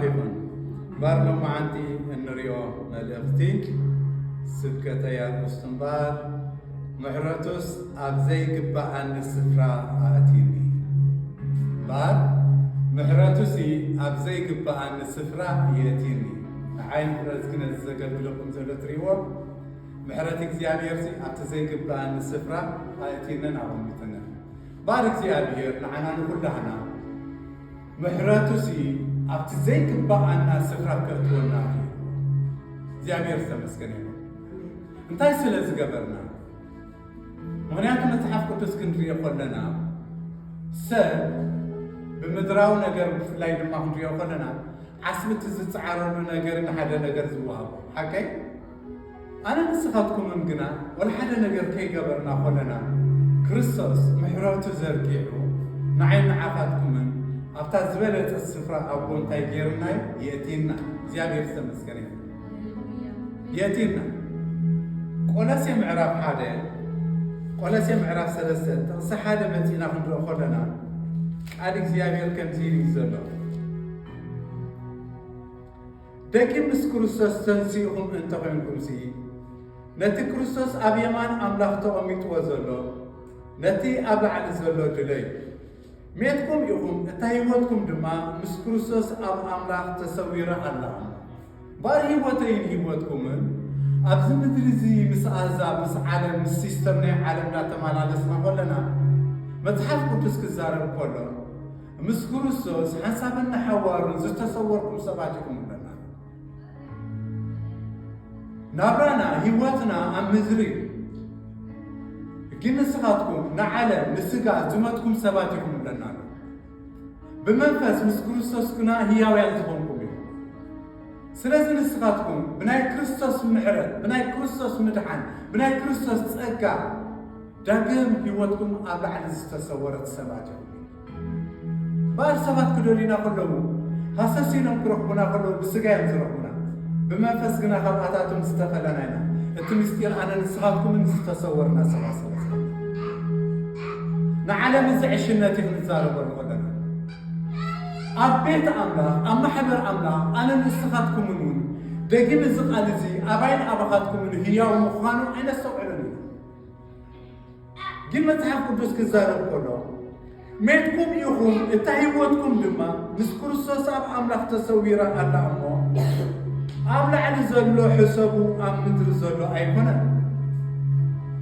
ይኹን። እምበኣር ሎማዓንቲ እንሪኦ መልእኽቲ ስብከተይ ኣርእስቱ እምበኣር ምሕረቱስ ኣብ ዘይግብኣኒ ስፍራ ኣእትዩኒ። እምበኣር ምሕረቱሲ ኣብ ዘይግብኣኒ ስፍራ የእትዩኒ። ንዓይ ምሕረት ግን ነዚ ዘገልግለኩም ዘሎ ትርእይዎ፣ ምሕረት እግዚኣብሔርሲ ኣብቲ ዘይግብኣኒ ስፍራ ኣእትዩንን ኣቐሚጡንን። እምበኣር እግዚኣብሔር ንዓና ንኹላህና ምሕረቱሲ ኣብቲ ዘይግብኣና ስፍራ ከእትወና እዩ። እግዚኣብሔር ዝተመስገነ ይኹን። እንታይ ስለ ዝገበርና? ምኽንያቱ መጽሓፍ ቅዱስ ክንሪኦ ከለና ሰብ ብምድራዊ ነገር ብፍላይ ድማ ክንሪኦ ከለና ዓስቢ እቲ ዝጸዓረሉ ነገር ንሓደ ነገር ዝወሃቦ ሓቀይ ኣነ ንስኻትኩምን ግና ወላ ሓደ ነገር ከይገበርና ኮለና ክርስቶስ ምሕረቱ ዘርጊሑ ንዓይ ንዓኻትኩምን ኣብታ ዝበለጸት ስፍራ ኣቦ እንታይ ገይሩና እዩ? የእቲና። እግዚኣብሔር ዝተመስገነ ይሁን። የእቲና። ቆሎሴ ምዕራፍ ሓደ ቆሎሴ ምዕራፍ ሰለስተ ጥቕሲ ሓደ መጺና ክንሪኦ ከለና ቃል እግዚኣብሔር ከምዚ ኢሉ እዩ ዘሎ። ደጊም ምስ ክርስቶስ ተንሲእኹም እንተ ኾይንኩምሲ፣ ነቲ ክርስቶስ ኣብ የማን ኣምላኽ ተቐሚጥዎ ዘሎ፣ ነቲ ኣብ ላዕሊ ዘሎ ድለዩ። ሜትኩም ኢኹም፣ እታ ህይወትኩም ድማ ምስ ክርስቶስ ኣብ ኣምላኽ ተሰዊራ ኣላ። እምበኣር ህይወተይን ህይወትኩምን ኣብዚ ምድሪ እዚ ምስ ኣህዛብ፣ ምስ ዓለም፣ ምስ ሲስተም ናይ ዓለም እናተመላለስና ከለና፣ መጽሓፍ ቅዱስ ክዛረብ ከሎ፣ ምስ ክርስቶስ ሓንሳብን ንሓዋሩን ዝተሰወርኩም ሰባት ኢኹም ይብለና። ናብራና፣ ህይወትና ኣብ ምድሪ እዩ። ግን ንስኻትኩም ንዓለም፣ ንስጋ ዝመትኩም ሰባት ኢኹም ይብለና ኣሎ። ብመንፈስ ምስ ክርስቶስ ግና ህያውያን ዝኾንኩም ኢኹም። ስለዚ ንስኻትኩም ብናይ ክርስቶስ ምሕረት፣ ብናይ ክርስቶስ ምድሓን፣ ብናይ ክርስቶስ ጸጋ ዳግም ህይወትኩም ኣብ ላዕሊ ዝተሰወረት ሰባት ኢኹም። እምበኣር ሰባት ክደልዩና ከለዉ፣ ሃሰስ ኢሎም ክረኽቡና ከለዉ ብስጋ እዮም ዝረኽቡና። ብመንፈስ ግና ካብኣታቶም ዝተፈለና ኢና። እቲ ምስጢር ኣነ ንስኻትኩምን ዝተሰወርና ሰባት ስለ ዝኾነ። ንዓለም እዚ ዕሽነት እዩ ክንዛረበሉ ከለና። ኣብ ቤት ኣምላኽ፣ ኣብ ማሕበር ኣምላኽ፣ ኣነ ንስኻትኩምን እውን ደጊም እዚ ቃል እዚ ኣባይን ኣባኻትኩምን ህያው ምዃኑ ኣይነስተውዕሎን ኢና። ግን መጽሓፍ ቅዱስ ክዛረብ ከሎ፣ ሜትኩም ኢኹም፣ እታ ህይወትኩም ድማ ምስ ክርስቶስ ኣብ ኣምላኽ ተሰዊራ ኣላ እሞ፣ ኣብ ላዕሊ ዘሎ ሕሰቡ፣ ኣብ ምድሪ ዘሎ ኣይኮነን።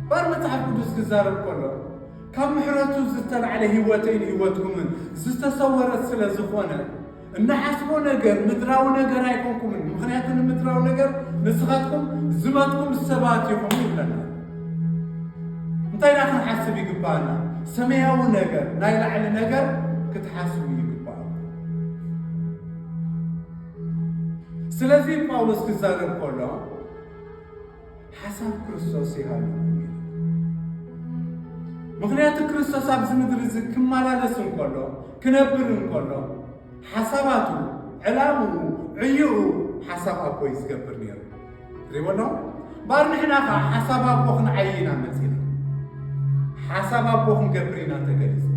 እምበኣር መጽሓፍ ቅዱስ ክዛረብ ከሎ፣ ካብ ምሕረቱ ዝተላዕለ ህይወተይን ህይወትኩምን ዝተሰወረት ስለ ዝኾነ፣ እንሓስቦ ነገር ምድራዊ ነገር ኣይኮንኩምን፣ ምኽንያቱ ንምድራዊ ነገር ንስኻትኩም ዝመትኩም ሰባት ኢኹም ይብለና። እንታይ ኢና ክንሓስብ ይግባኣና? ሰማያዊ ነገር፣ ናይ ላዕሊ ነገር ክትሓስቡ ይግባኣኩም። ስለዚ ጳውሎስ ክዛረብ ከሎ፣ ሓሳብ ክርስቶስ ይሃልኩም ኢሉ። ምኽንያቱ ክርስቶስ ኣብዚ ምድሪ እዚ ክመላለስ እንከሎ፣ ክነብር እንከሎ፣ ሓሳባቱ፣ ዕላምኡ፣ ዕዮኡ ሓሳብ ኣቦ እዩ ዝገብር ነይሩ። ትሪእዎ ኣለኹም? እምበኣር ንሕና ኸዓ ሓሳብ ኣቦ ክንዓዪ ኢና መጺና። ሓሳብ ኣቦ ክንገብር ኢና ተገሊጽና።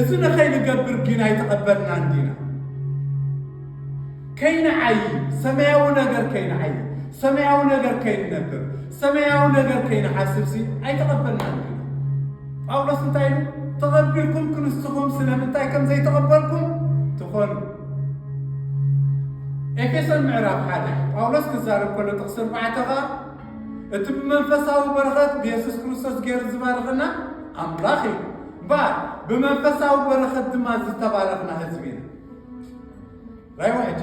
እዚ ንኸይንገብር ግን ኣይተቐበልናን ዲና? ከይንዓዪ፣ ሰማያዊ ነገር ከይንዓዪ፣ ሰማያዊ ነገር ከይንነብር፣ ሰማያዊ ነገር ከይንሓስብሲ ኣይተቐበልናን ዲና? ጳውሎስ እንታይ ኢሉ? ተቐቢልኩም ክንስኹም ስለምንታይ ከም ዘይተቐበልኩም ትኾኑ። ኤፌሶን ምዕራፍ ሓደ ጳውሎስ ክዛረብ ከሎ ጥቕሲ ኣርባዕተ ኸኣ እቲ ብመንፈሳዊ በረኸት ብየሱስ ክርስቶስ ገይሩ ዝባረኸና ኣምላኽ እዩ። እምበኣር ብመንፈሳዊ በረኸት ድማ ዝተባረኽና ህዝቢ ኢና። ራይዋ ሕጂ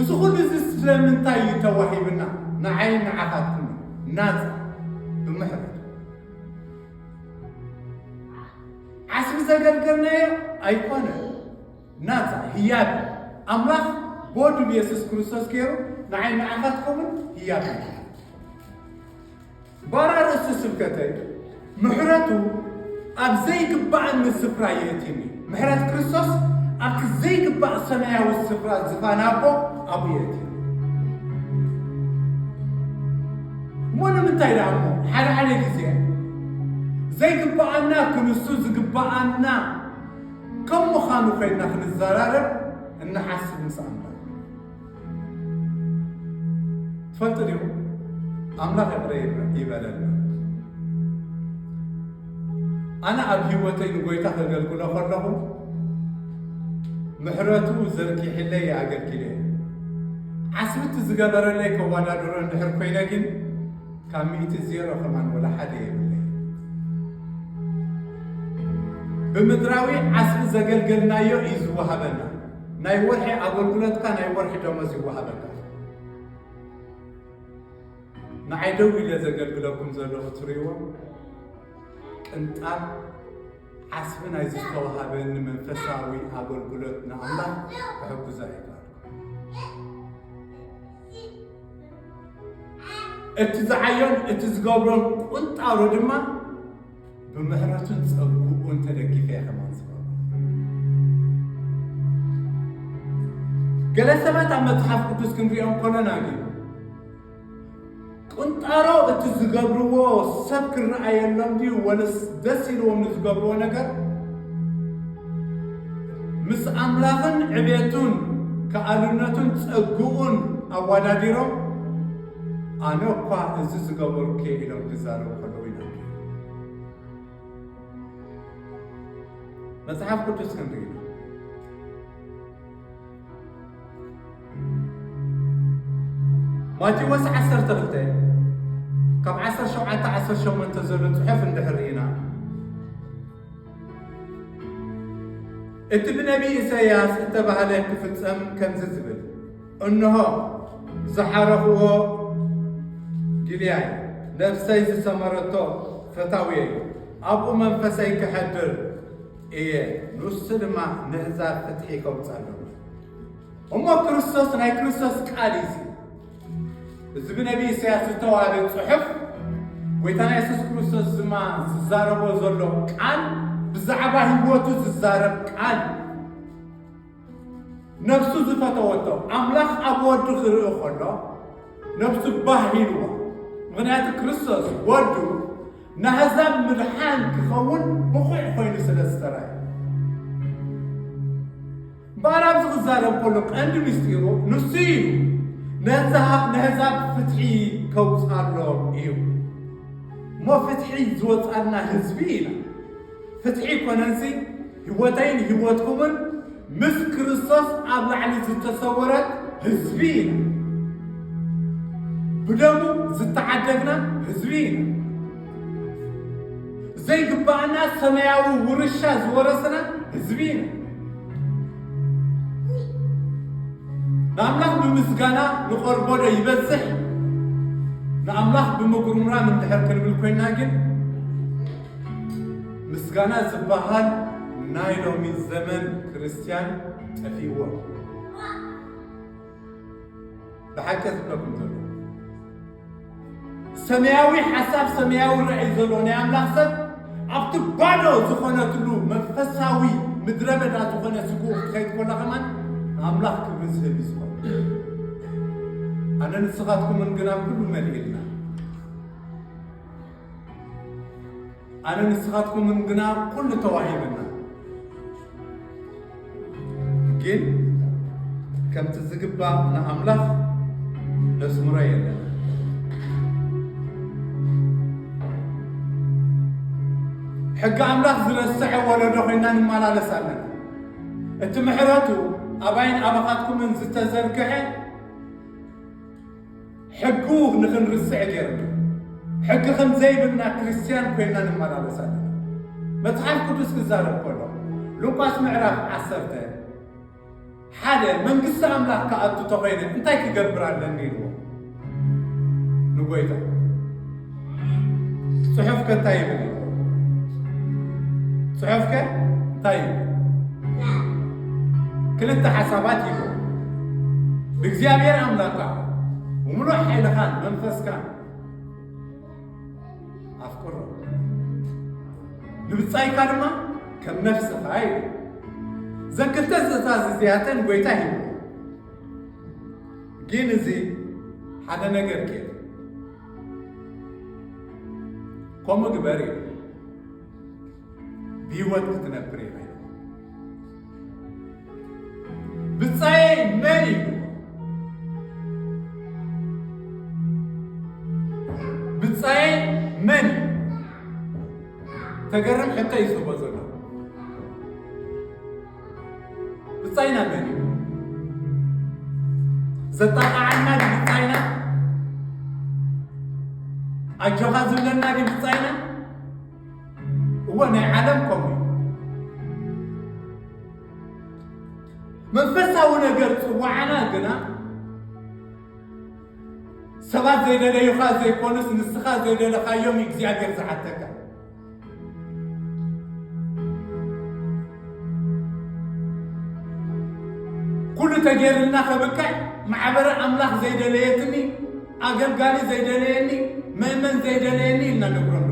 እዚ ኩሉ እዚ ስለምንታይ እዩ ተዋሂብና? ንዓይ ንዓኻትኩም ናጻ ብምሕረት ዓስቢ ዘገልገልናዮ ኣይኮነ። ናጻ ህያብ ኣምላኽ ብወዱ ብየሱስ ክርስቶስ ገይሩ ንዓይ ንዓኻትኩምን ህያብ እዩ። ባር ኣርእስቲ ስብከተይ ምሕረቱ ኣብ ዘይግባኣኒ ስፍራ የእትኒ። ምሕረት ክርስቶስ ኣብቲ ዘይግባእ ሰማያዊ ስፍራ ዝፋን ኣቦ ኣብኡ የእትኒ። እሞ ንምንታይ ደኣ እሞ ሓደ ሓደ ግዜ ዘይግባኣና ክንሱ ዝግባኣና ከም ምዃኑ ኮይና ክንዘራረብ እንሓስብ ምስ ኣምላኽ። ትፈልጡ ዲኹም? ኣምላኽ ይቕረ ይበለልና። ኣነ ኣብ ህይወተይ ንጎይታ ከገልግሎ ከለኹ ምሕረቱ ዘርጊሕለይ ኣገልጊለ። ዓስብቲ ዝገበረለይ ከዋዳድሮ እንድሕር ኮይነ ግን ካብ ሚእቲ ዜሮ ከማን ወላ ሓደ የብለይ። ብምድራዊ ዓስቢ ዘገልገልናዮ እዩ ዝወሃበና። ናይ ወርሒ ኣገልግሎትካ ናይ ወርሒ ደሞዝ ይወሃበካ። ንዓይ ደው ኢለ ዘገልግለኩም ዘለኹ ትርእይዎ ቅንጣብ ዓስቢ ናይ ዝተዋሃበኒ መንፈሳዊ ኣገልግሎት ንኣምላኽ ክሕግዞ ኣይከኣልኩ። እቲ ዝዓዮን እቲ ዝገብሮን ቁንጣሮ ድማ ብምሕረቱን ጸግኡን ተደጊፈ እየ ከማን ዝገብሮ። ገለ ሰባት ኣብ መጽሓፍ ቅዱስ ክንሪኦም ከለና ግን ቁንጣሮ እቲ ዝገብርዎ ሰብ ክረኣየሎም ድዩ ወለስ ደስ ኢልዎም ንዝገብርዎ ነገር ምስ ኣምላኽን ዕቤቱን ከኣልነቱን ጸግኡን ኣዋዳዲሮም ኣነ እኳ እዚ ዝገበርኩ ኢሎም ክዛረቡ ከለዉ ኢና። መጽሓፍ ቅዱስ ክንርኢ ኢና። ማቴዎስ ዓሰርተ ክልተ ካብ ዓሰርተ ሸውዓተ ዓሰርተ ሸሞንተ ዘሎ ጽሑፍ እንድሕር ርኢና፣ እቲ ብነቢይ ኢሳይያስ እተባህለ ክፍጸም ከምዚ ዝብል፣ እንሆ ዝሓረኽዎ ጊልያይ፣ ነፍሰይ ዝሰመረቶ ፈታውየይ፣ ኣብኡ መንፈሰይ ክሐድር እየ፣ ንሱ ድማ ነህዛብ ፍትሒ ከውጽኣሎም። እሞ ክርስቶስ፣ ናይ ክርስቶስ ቃል እዩ እዚ። እዚ ብነቢይ ኢሳያስ ዝተዋህበ ጽሑፍ፣ ጎይታና የሱስ ክርስቶስ ድማ ዝዛረቦ ዘሎ ቃል፣ ብዛዕባ ህይወቱ ዝዛረብ ቃል፣ ነፍሱ ዝፈተወቶ፣ ኣምላኽ ኣብ ወዱ ክርኢ ከሎ፣ ነፍሱ ባህ ኢልዋ። ምኽንያቱ ክርስቶስ ወዱ ናህዛብ ምድሓን ክኸውን ብቑዕ ኮይኑ ስለ ዝተራእየ። እምበኣር ኣብዚ ክዛረብ ከሎ ቀንዲ ምስጢሩ ንሱ እዩ። ነዛ-፣ ነህዛብ ፍትሒ ከውፅኣሎም እዩ። እሞ ፍትሒ ዝወፅኣልና ህዝቢ ኢና። ፍትሒ ኮነንሲ ህይወተይን ህይወትኩምን ምስ ክርስቶስ ኣብ ላዕሊ ዝተሰወረት ህዝቢ ኢና። ብደሙ ዝተዓደግና ህዝቢ ኢና። ዘይግባኣና ሰማያዊ ውርሻ ዝወረስና ህዝቢ ኢና። ንኣምላኽ ብምስጋና ንቐርቦ ዶ ይበዝሕ? ንኣምላኽ ብምጉርምራም እንድሕር ክንብል ኮይና ግን፣ ምስጋና ዝበሃል ናይ ሎሚ ዘመን ክርስትያን ጠፊእዎ። ብሓቂ ዝብለኩም ዘሎ፣ ሰማያዊ ሓሳብ፣ ሰማያዊ ራእይ ዘለዎ ናይ ኣምላኽ ሰብ ኣብቲ ባዶ ዝኾነትሉ መንፈሳዊ ምድረ በዳ ዝኾነ ስግኡ ክትኸይድ ከሎ ከማን ኣምላኽ ክብሪ ዝህብ እዩ ዝኾነ። ኣነ ንስኻትኩምን ግና ኩሉ መሊእልና። ኣነ ንስኻትኩምን ግና ኩሉ ተዋሂብና። ግን ከምቲ ዝግባእ ንኣምላኽ ነስምሮ የለን። ሕጊ ኣምላኽ ዝረስዐ ወለዶ ኮይና ንመላለስ ኣለና። እቲ ምሕረቱ ኣባይን ኣባኻትኩምን ዝተዘርግሐ ሕጉ ንኽንርስዕ ገይሩና። ሕጊ ከም ዘይብልና ክርስትያን ኮይና ንመላለስ ኣለና። መጽሓፍ ቅዱስ ክዛረብ ከሎ፣ ሉቃስ ምዕራፍ ዓሰርተ ሓደ፣ መንግስቲ ኣምላኽ ክኣቱ ተኾይነ እንታይ ክገብር ኣለኒ ኢልዎ ንጎይታ። ጽሑፍከ እንታይ ይብል? ጽሑፍከ እንታይ ይብል? ክልተ ሓሳባት ይብል። ብእግዚኣብሔር ኣምላኽካ ብምሉእ ሓይልኻን መንፈስካን ኣፍቅሮ፣ ንብጻይካ ድማ ከም ነፍስኻ ይብል። እዘን ክልተ ትእዛዝ እዚኣተን ጎይታ ሂቡ። ግን እዚ ሓደ ነገር ከ ከምኡ ግበር እዩ። ብህይወት ክትነብር ኢኻ ኢልዎ። ብጻየይ መን እዩ? ብጻየይ መን እዩ? ተገርም ሕቶ እዩ ዝህቦ ዘሎ። ብጻይና መን እዩ? ዘጣቕዓና ድዩ ብጻይና? ኣጆኻ ዝብለና ድዩ ብጻይና? እወ፣ ናይ ዓለም ከምኡ እዩ። መንፈሳዊ ነገር ጽዋዕና ግና ሰባት ዘይደለዩኻ ዘይኮኑስ፣ ንስኻ ዘይደለኻዮም እዩ እግዚኣብሔር ዝሓተካ። ኩሉ ተገይርልና ከብቅዕ፣ ማሕበረ ኣምላኽ ዘይደለየትኒ፣ ኣገልጋሊ ዘይደለየኒ፣ መእመን ዘይደለየኒ ኢልና ነግሮም።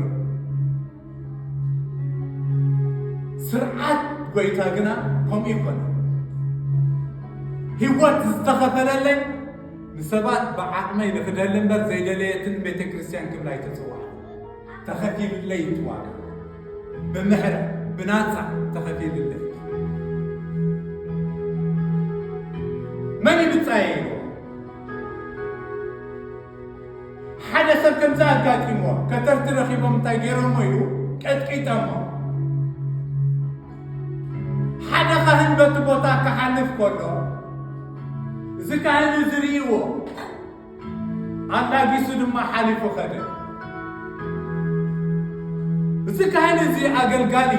ስርዓት ጎይታ ግና ከምኡ ይኮነ። ህይወት ዝተኸፈለለይ ንሰባት ብዓቕመይ ንኽደሊ እምበር ዘይደለየትን ቤተ ክርስቲያን ክብላ ኣይተጽዋዕ። ተኸፊሉለይ እቲ ዋጋ። ብምሕረት፣ ብናጻ ተኸፊሉለይ። መን ይብጻየ ኢሉ? ሓደ ሰብ ከምዚ ኣጋጢምዎ፣ ከተርቲ ረኺቦም እንታይ ገይሮሞ ኢሉ ቀጥቂጠሞ። ሓደ ካህን በቲ ቦታ ክሓልፍ ከሎ፣ እዚ ካህን እዚ ርእይዎ፣ ኣላጊሱ ድማ ሓሊፉ ኸደ። እዚ ካህን እዚ ኣገልጋሊ፣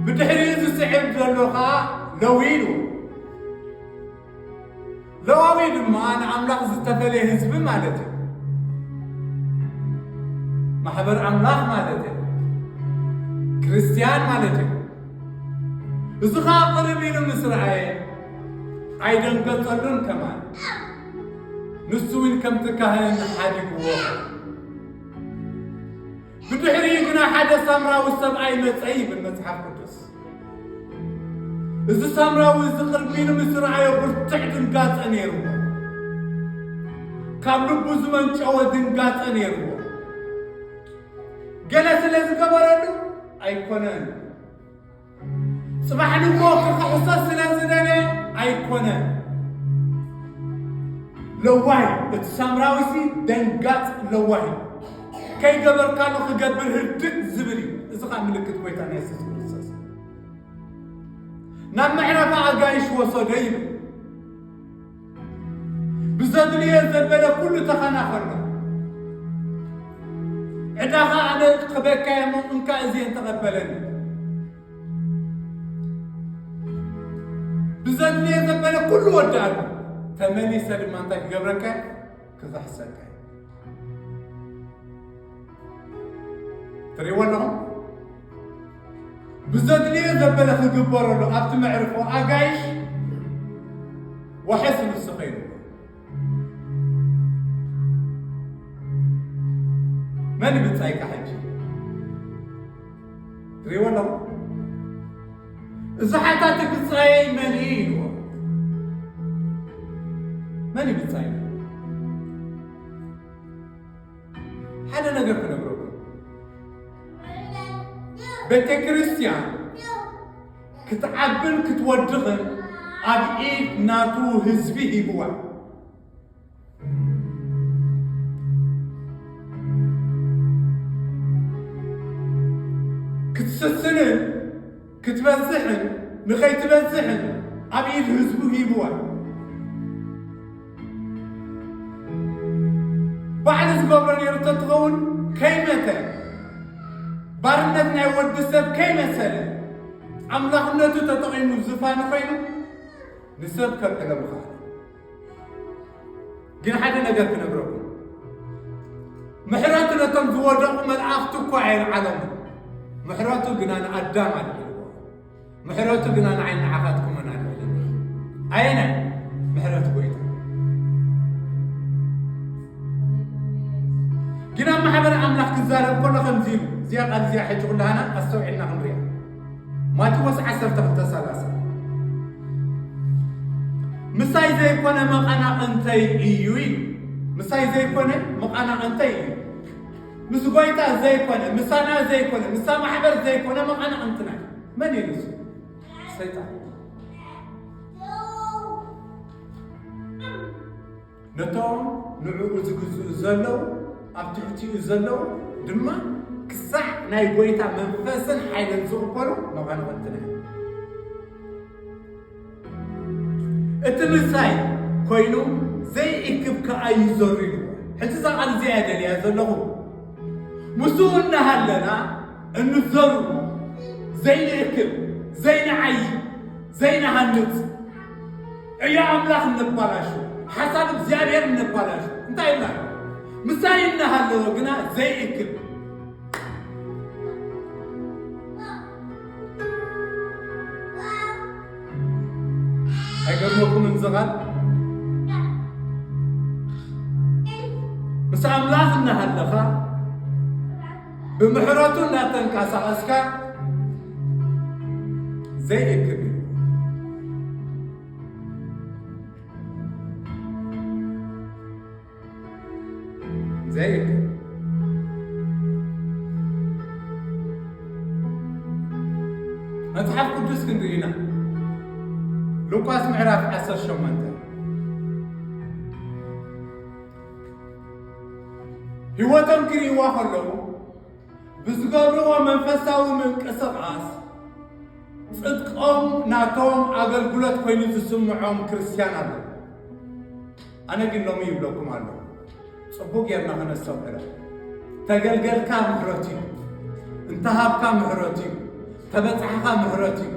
ብድሕሪኡ ዝስዕብ ዘሎ ኸኣ ለዊ ኢሉ። ለዋዊ ድማ ንኣምላኽ ዝተፈለየ ህዝቢ ማለት እዩ። ማሕበር ኣምላኽ ማለት እዩ። ክርስትያን ማለት እዩ። እዚ ኸኣ ቅርብ ኢሉ ምስ ረኣየ ኣይደንገጸሉን ከማን። ንሱ እውን ከምቲ ካህን ሓዲግዎ። ብድሕሪኡ ግና ሓደ ሳምራዊ ሰብኣይ መጸ ይብል መጽሓፍ ቅዱስ። እዚ ሳምራዊ እዚ ቅርብ ኢሉ ምስ ረኣዮ ብርቱዕ ድንጋጸ ነይርዎ። ካብ ልቡ ዝመንጨወ ድንጋጸ ነይርዎ። ገለ ስለ ዝገበረሉ ኣይኮነን። ጽባሕ ንግሆ ክኽሕሶ ስለ ዝደለ ኣይኮነን። ለዋህ፣ እቲ ሳምራዊሲ ደንጋጽ ለዋህ። ከይገበርካሉ ክገብር ህድእ ዝብል እዩ። እዚ ኸኣ ምልክት ጎይታ ናይ የሱስ ክርስቶስ። ናብ መዕረፊ ኣጋይሽ ወሰዶ ይብል። ብዘድልዮ ዘበለ ኩሉ ተኸናኸሎ። ዕዳኻ ኣነ ክበካ እሞ እንካ እዚኤን ተቐበለኒ። ብዘድልዮ ዘበለ ኩሉ ወዳሉ። ተመሊሰ ድማ እንታይ ክገብረካ? ክኽሕሰካ። ትርእይዎ ኣለኹም? ብዘድልዮ ዘበለ ክግበረሉ ኣብቲ መዕርፎ ኣጋይሽ ዋሕስ ንሱ ኸይኑ። መን ይብጻይካ ሕጂ? ትርእይዎ ኣለኹም? እዚ ሓታቲ ብጻየይ መን እዩ ኢልዎ? መን ይብጻይ? ሓደ ነገር ክነግረኩም። ቤተ ክርስቲያን ክትዓብን ክትወድኽን ኣብ ኢድ ናቱ ህዝቢ ሂብዋ። ክትስስንን ክትበዝሕን ንኸይትበዝሕን ኣብ ኢድ ህዝቡ ሂብዋ። ባዕሉ ዝገብሮ ነይሩ ተትኸውን ከይመተ ባርነት ናይ ወዲ ሰብ ከይመሰለ ኣምላኽነቱ ተጠቒሙ ዝፋኑ ኮይኑ ንሰብ ከብዕሎ ምኽኣለ። ግን ሓደ ነገር ክነግረኩም፣ ምሕረቱ ነቶም ዝወደቑ መላእኽቲ እኳ ኣየልዓሎም፣ ምሕረቱ ግና ንኣዳም ኣልዒልዎ። ምሕረቱ ግና ንዓይ ንዓኻትኩምን ኣልዒልዎ። ኣየናይ ምሕረት ጎይታ? ግን ኣብ ማሕበር ኣምላኽ ክዛረብ ከሎ ከምዚ ኢሉ፣ እዚኣ ቃል እዚኣ ሕጂ ኩላህና ኣስተውዒልና ክንሪኣ። ማቴዎስ ዓሰርተ ክልተ ሰላሳ፣ ምሳይ ዘይኮነ መቐናቕንተይ እዩ ኢሉ። ምሳይ ዘይኮነ መቐናቕንተይ እዩ። ምስ ጎይታ ዘይኮነ፣ ምሳና ዘይኮነ፣ ምሳ ማሕበር ዘይኮነ መቐናቕንትና እዩ። መን እዩ ንሱ? ሰይጣን። ነቶም ንዕኡ ዝግዝኡ ዘለዉ፣ ኣብ ትሕቲኡ ዘለዉ ድማ ክሳዕ ናይ ጐይታ መንፈስን ሓይልን ዝቕበሉ መቐንቕንትና እዮም። እቲ ምሳይ ኮይኑ ዘይእክብ ከኣ ይዘሩ ኢሉ። ሕጂ እዛ ቃል እዚኣ እየ ደልያ ዘለኹ። ምስኡ እናሃለና እንዘሩ ዘይንእክብ፣ ዘይንዓይ፣ ዘይንሃንጽ፣ ዕዮ ኣምላኽ እነበላሹ፣ ሓሳብ እግዚኣብሔር እነበላሹ። እንታይ ኢልና? ምሳይ እናሃለወ ግና ዘይእክብ። ኣይገርመኩምን እዚ ቃል? ምስ ኣምላኽ እናሃለኻ ብምሕረቱ እናተንቀሳቐስካ ዘይእክብ እዩ። ዘይእከል። መጽሓፍ ቅዱስ ክንርኢ ኢና። ሉቃስ ምዕራፍ ዓሰርተ ሸሞንተ። ህይወቶም ክርእይዋ ከለዉ ብዝገብርዎ መንፈሳዊ ምንቅስቓስ ጽድቆም ናቶም ኣገልግሎት ኮይኑ ዝስምዖም ክርስትያን ኣሎ። ኣነ ግን ሎሚ ይብለኩም ኣለኹ፣ ጽቡቕ ጌርና ከነስተውዕሎ። ተገልገልካ ምሕረት እዩ፣ እንተሃብካ ምሕረት እዩ፣ ተበጻሕኻ ምሕረት እዩ፣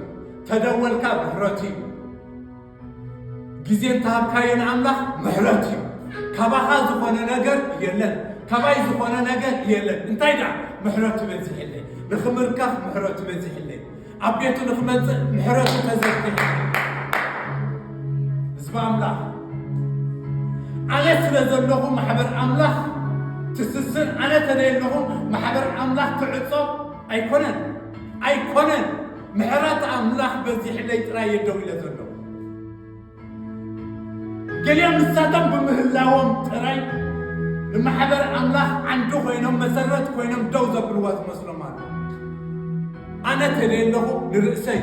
ተደወልካ ምሕረት እዩ። ግዜ እንተሃብካዮ ንኣምላኽ ምሕረት እዩ። ካባኻ ዝኾነ ነገር የለን፣ ካባይ ዝኾነ ነገር የለን። እንታይ ደኣ? ምሕረቱ በዚሕለይ። ንኽምርከኽ ምሕረቱ በዚሕለይ። ኣብ ቤቱ ንኽመጽእ ምሕረቱ ተዘርጊሑ። ህዝቢ ኣምላኽ፣ ኣነ ስለ ዘለኹ ማሕበር ኣምላኽ ትስስን፣ ኣነ ተደየለኹ ማሕበር ኣምላኽ ትዕጾ ኣይኮነን፣ ኣይኮነን። ምሕረት ኣምላኽ በዚሕለይ ጥራይ እየ ደው ኢለ ዘለኹ። ገሊኦም ንሳቶም ብምህላዎም ጥራይ ንማሕበር ኣምላኽ ዓንዲ ኮይኖም፣ መሰረት ኮይኖም ደው ዘብልዋ ዝመስሎም ኣሎ። ኣነ ተደየለኹ ንርእሰይ፣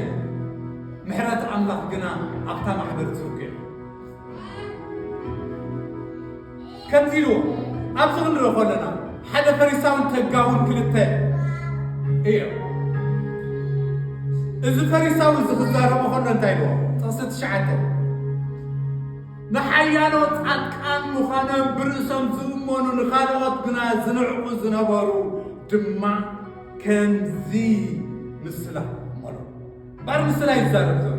ምሕረት ኣምላኽ ግና ኣብታ ማሕበር ትውግዕ። ከምዚ ኢልዎ፣ ኣብዚ ክንርኢ ከለና ሓደ ፈሪሳውን ተጋውን ክልተ እዮም። እዚ ፈሪሳዊ እዚ ክዛረቦ ከሎ እንታይ ኢልዎ? ጥቕሲ ትሽዓተ፣ ንሓያሎ ጻድቃን ምዃኖም ብርእሶም ዝእመኑ፣ ንኻልኦት ግና ዝንዕቑ ዝነበሩ ድማ ከምዚ ምስላ እሞ። ባር ምስላ ይዛረብ ዘሎ።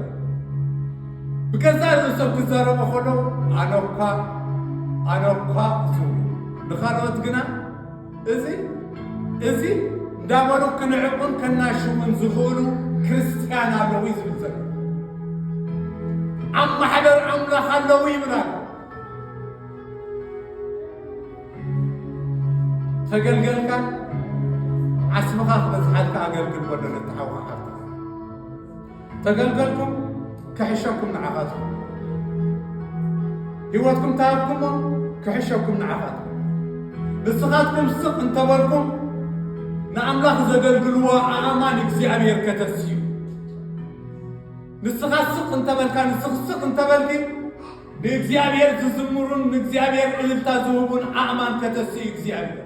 ብገዛእ ርእሶም ክዛረቡ ከለዉ፣ ኣነ እኳ፣ ኣነ እኳ ዝብሉ፣ ንኻልኦት ግና እዚ፣ እዚ እንዳበሉ ክንዕቁን ከናሽውን ዝኽእሉ ክርስትያን ኣለዉ እዩ ዝብል ዘሎ። ኣብ ማሕበር ኣምላኽ ኣለዉ ይብል ኣሎ። ተገልገልካ ዓስብኻ ክበዝሓልካ ኣገልግል ወለዶ ተሓውኻ ሓፍትኻ። ተገልገልኩም ክሕሸኩም ንዓኻትኩም። ህይወትኩም ተሃብኩሞ ክሕሸኩም ንዓኻትኩም። ንስኻትኩም ስቕ እንተበልኩም ንኣምላኽ ዘገልግልዎ ኣእማን እግዚኣብሔር ከተስዩ። ንስኻ ስቕ እንተበልካ፣ ንስኺ ስቕ እንተበልኪ፣ ንእግዚኣብሔር ዝዝምሩን ንእግዚኣብሔር እልልታ ዝህቡን ኣእማን ከተስዩ እግዚኣብሔር።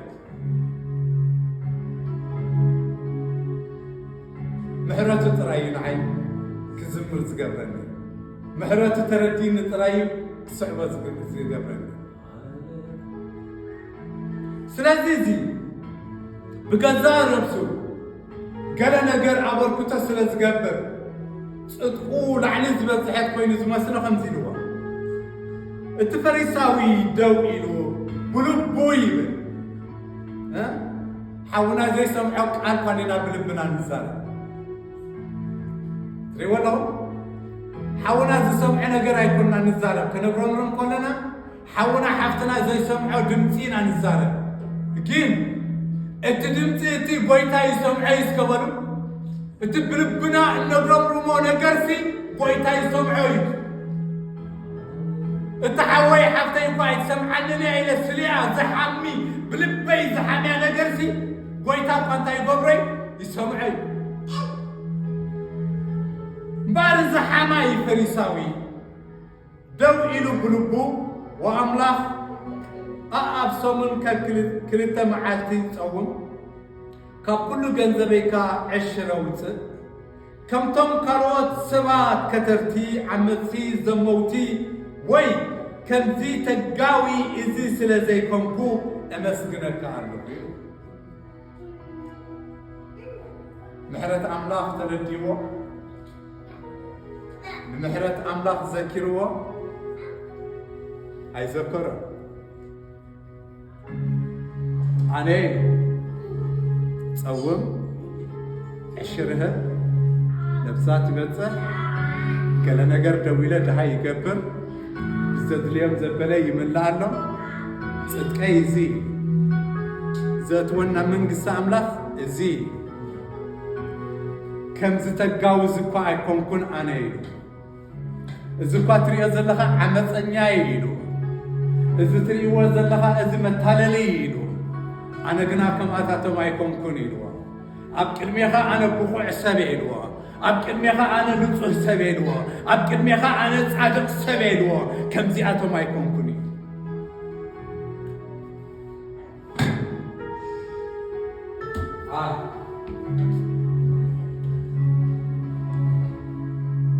ምሕረቱ ጥራይ እዩ ንዓይ ክዝምር ዝገብረኒ። ምሕረቱ ተረዲእኒ ጥራይ እዩ ክስዕቦ ዝግ-፣ ዝገብረኒ። ስለዚ እዚ ብገዛእ ርእሱ ገለ ነገር ኣበርክቶ ስለ ዝገብር፣ ጽድቁ ላዕሊ ዝበጽሐት ኮይኑ ዝመስሎ ከምዚ ኢልዎ። እቲ ፈሪሳዊ ደው ኢሉ ብልቡ ይብል፣ እ? ሓውና ዘይሰምዖ ቃል እኳ ኢና ብልብና ንዛረብ። ትሪእዎ ኣለኹም? ሓውና ዝሰምዖ ነገር ኣይኮንና ንዛረብ። ከነጉረምርም ከለና ሓውና ሓፍትና ዘይሰምዖ ድምፂ ኢና ንዛረብ። ግን እቲ ድምፂ እቲ ጎይታ ይሰምዖ እዩ እስከ በሉ። እቲ ብልብና እነጉረምርሞ ነገርሲ ጎይታ ይሰምዖ እዩ። እቲ ሓወይ ሓፍተይ እኳ ኣይትሰምዓንን እያ ኢለ ስሊኣ ዝሓሚ፣ ብልበይ ዝሓምያ ነገርሲ ጎይታ እኳ እንታይ ይገብሮ እዩ? ይሰምዖ እዩ። እምበኣር እዚ ሓማይ ፈሪሳዊ ደው ኢሉ ብልቡ፣ "ወኣምላኽ ኣኣብ ሰሙን ከክል-፣ ክልተ መዓልቲ ጸውም፣ ካብ ኩሉ ገንዘበይ ከኣ ዕሽር ኣውጽእ። ከምቶም ካልኦት ሰባት ከተርቲ፣ ዓመጽቲ፣ ዘመውቲ ወይ ከምዚ ተጋዊ እዚ ስለ ዘይኮንኩ እመስግነካ ኣለኹ። ምሕረት ኣምላኽ ተረዲዎ፣ ንምሕረት ኣምላኽ ዘኪርዎ ኣይዘከሮን። ኣነ ጸውም፣ ዕሽርህን ነብሳ ትበጽሕ፣ ገለ ነገር ደዊለ ድሃይ ይገብር፣ ብዘድልዮም ዘበለ ይምልኣሎም። ጽድቀይ እዚ እዩ። ዘእትወና መንግስቲ ኣምላኽ እዚ እዩ። ከምዚ ተጋውዝ እኳ ኣይኮንኩን ኣነ ኢሉ። እዚ እኳ ትሪኦ ዘለኻ ዓመፀኛ እዩ ኢሉ። እዚ ትሪእዎ ዘለኻ እዚ መታለሊ እዩ ኢሉ። ኣነ ግና ከምኣታቶም ኣይኮንኩን ኢልዎ። ኣብ ቅድሜኻ ኣነ ብቑዕ ሰብ እየ ኢልዎ። ኣብ ቅድሜኻ ኣነ ንጹህ ሰብ እየ ኢልዎ። ኣብ ቅድሜኻ ኣነ ጻድቕ ሰብ እየ ኢልዎ። ከምዚኣቶም ኣይኮንኩን እዩ።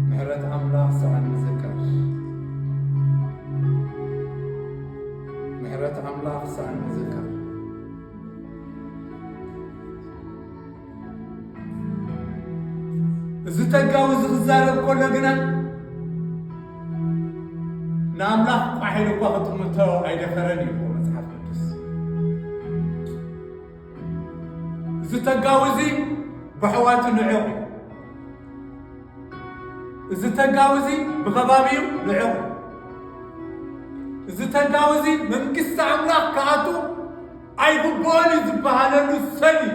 ምሕረት ኣምላኽ ሰኣን ንዝከር። ምሕረት ኣምላኽ ሰኣን ንዝከር። እዚ ተጋዊ እዚ ክዛረብ ከሎ ግና ንኣምላኽ ቋሕ ኢሉ እኳ ክጥምቶ ኣይደፈረን እዩ መጽሓፍ ቅዱስ። እዚ ተጋዊ እዚ ብኣሕዋቱ ንዑቕ እዩ። እዚ ተጋዊ እዚ ብኸባቢኡ ንዑቕ እዩ። እዚ ተጋዊ እዚ መንግስቲ ኣምላኽ ክኣቱ ኣይግብኦን እዩ ዝበሃለሉ ሰብ እዩ።